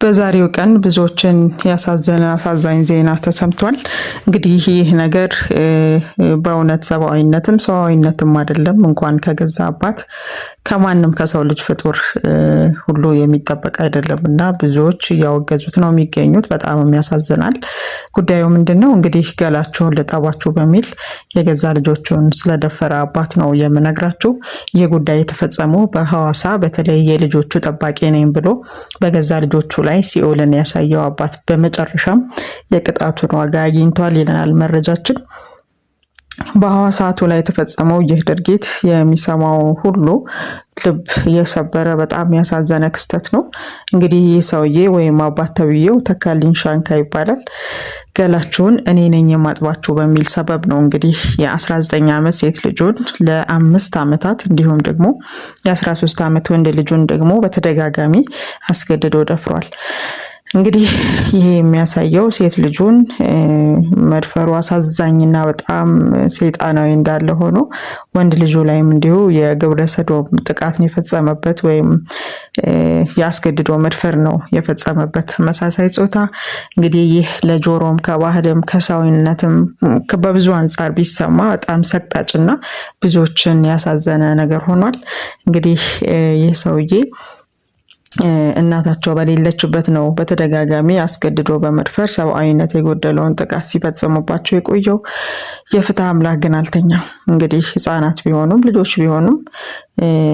በዛሬው ቀን ብዙዎችን ያሳዘነ አሳዛኝ ዜና ተሰምቷል። እንግዲህ ይህ ነገር በእውነት ሰብአዊነትም ሰዋዊነትም አይደለም። እንኳን ከገዛ አባት ከማንም ከሰው ልጅ ፍጡር ሁሉ የሚጠበቅ አይደለም እና ብዙዎች እያወገዙት ነው የሚገኙት። በጣም ያሳዝናል። ጉዳዩ ምንድን ነው? እንግዲህ ገላችሁን ልጠባችሁ በሚል የገዛ ልጆቹን ስለደፈረ አባት ነው የምነግራችሁ። ይህ ጉዳይ የተፈጸመው በሐዋሳ በተለይ የልጆቹ ጠባቂ ነኝ ብሎ በገዛ ልጆቹ ላይ ሲኦልን ያሳየው አባት በመጨረሻም የቅጣቱን ዋጋ አግኝቷል ይለናል መረጃችን። በሐዋሳቱ ላይ የተፈጸመው ይህ ድርጊት የሚሰማው ሁሉ ልብ የሰበረ በጣም ያሳዘነ ክስተት ነው። እንግዲህ ይህ ሰውዬ ወይም አባት ተብዬው ተካልኝ ሻንካ ይባላል። ገላችሁን እኔ ነኝ የማጥባችሁ በሚል ሰበብ ነው እንግዲህ የ19 ዓመት ሴት ልጁን ለ5 ዓመታት እንዲሁም ደግሞ የ13 ዓመት ወንድ ልጁን ደግሞ በተደጋጋሚ አስገድዶ ደፍሯል። እንግዲህ ይሄ የሚያሳየው ሴት ልጁን መድፈሩ አሳዛኝና በጣም ሰይጣናዊ እንዳለ ሆኖ ወንድ ልጁ ላይም እንዲሁ የግብረ ሰዶም ጥቃትን የፈጸመበት ወይም የአስገድዶ መድፈር ነው የፈጸመበት ተመሳሳይ ጾታ። እንግዲህ ይህ ለጆሮም ከባህልም ከሰውነትም በብዙ አንጻር ቢሰማ በጣም ሰቅጣጭና ብዙዎችን ያሳዘነ ነገር ሆኗል። እንግዲህ ይህ ሰውዬ እናታቸው በሌለችበት ነው በተደጋጋሚ አስገድዶ በመድፈር ሰብአዊነት የጎደለውን ጥቃት ሲፈጽሙባቸው የቆየው። የፍትህ አምላክ ግን አልተኛም። እንግዲህ ህጻናት ቢሆኑም ልጆች ቢሆኑም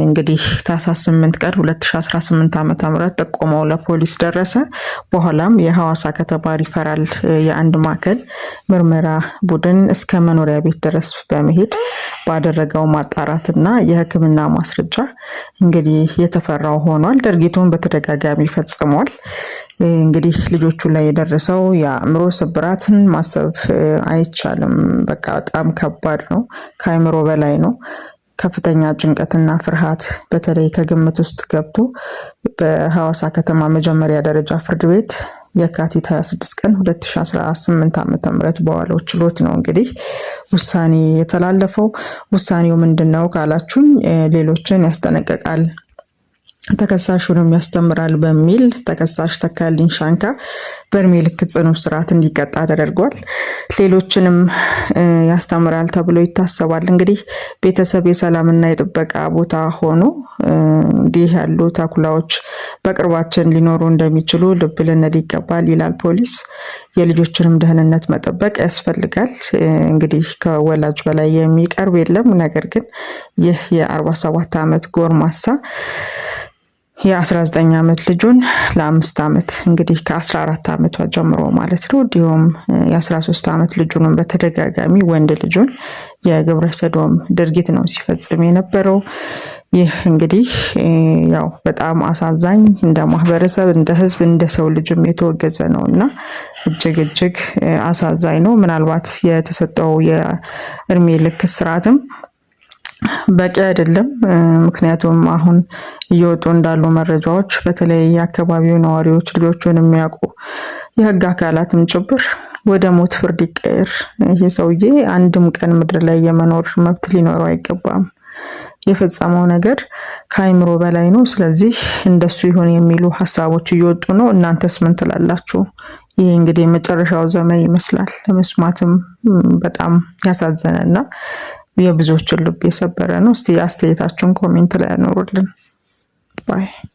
እንግዲህ ታህሳስ 8 ቀን 2018 ዓ.ም ጥቆማው ለፖሊስ ደረሰ። በኋላም የሐዋሳ ከተማ ሪፈራል የአንድ ማዕከል ምርመራ ቡድን እስከ መኖሪያ ቤት ድረስ በመሄድ ባደረገው ማጣራትና የሕክምና ማስረጃ እንግዲህ የተፈራው ሆኗል። ድርጊቱን በተደጋጋሚ ፈጽሟል። እንግዲህ ልጆቹ ላይ የደረሰው የአእምሮ ስብራትን ማሰብ አይቻልም። በቃ በጣም ከባድ ነው። ከአእምሮ በላይ ነው። ከፍተኛ ጭንቀትና ፍርሃት በተለይ ከግምት ውስጥ ገብቶ በሐዋሳ ከተማ መጀመሪያ ደረጃ ፍርድ ቤት የካቲት 26 ቀን 2018 ዓ.ም በዋለው ችሎት ነው እንግዲህ ውሳኔ የተላለፈው። ውሳኔው ምንድን ነው ካላችሁኝ ሌሎችን ያስጠነቅቃል፣ ተከሳሹንም ያስተምራል በሚል ተከሳሽ ተካልኝ ሻንካ በእድሜ ልክ ጽኑ እስራት እንዲቀጣ ተደርጓል። ሌሎችንም ያስተምራል ተብሎ ይታሰባል። እንግዲህ ቤተሰብ የሰላምና የጥበቃ ቦታ ሆኖ እንዲህ ያሉ ተኩላዎች በቅርባችን ሊኖሩ እንደሚችሉ ልብ ልንል ይገባል ይላል ፖሊስ። የልጆችንም ደህንነት መጠበቅ ያስፈልጋል። እንግዲህ ከወላጅ በላይ የሚቀርብ የለም። ነገር ግን ይህ የ47 ዓመት ጎርማሳ የ19 ዓመት ልጁን ለ5 ዓመት እንግዲህ ከ14 ዓመቷ ጀምሮ ማለት ነው። እንዲሁም የ13 ዓመት ልጁንም በተደጋጋሚ ወንድ ልጁን የግብረ ሰዶም ድርጊት ነው ሲፈጽም የነበረው። ይህ እንግዲህ ያው በጣም አሳዛኝ እንደ ማህበረሰብ፣ እንደ ህዝብ፣ እንደ ሰው ልጅም የተወገዘ ነው እና እጅግ እጅግ አሳዛኝ ነው። ምናልባት የተሰጠው የእድሜ ልክ እስራትም በቂ አይደለም። ምክንያቱም አሁን እየወጡ እንዳሉ መረጃዎች በተለይ የአካባቢው ነዋሪዎች፣ ልጆቹን የሚያውቁ፣ የህግ አካላትም ጭምር ወደ ሞት ፍርድ ይቀየር፣ ይሄ ሰውዬ አንድም ቀን ምድር ላይ የመኖር መብት ሊኖረው አይገባም። የፈጸመው ነገር ከአይምሮ በላይ ነው። ስለዚህ እንደሱ ይሁን የሚሉ ሀሳቦች እየወጡ ነው። እናንተስ ምን ትላላችሁ? ይሄ እንግዲህ የመጨረሻው ዘመን ይመስላል። ለመስማትም በጣም ያሳዘነ እና የብዙዎችን ልብ የሰበረ ነው። እስቲ አስተያየታችሁን comment ላይ ያኖሩልን። Bye.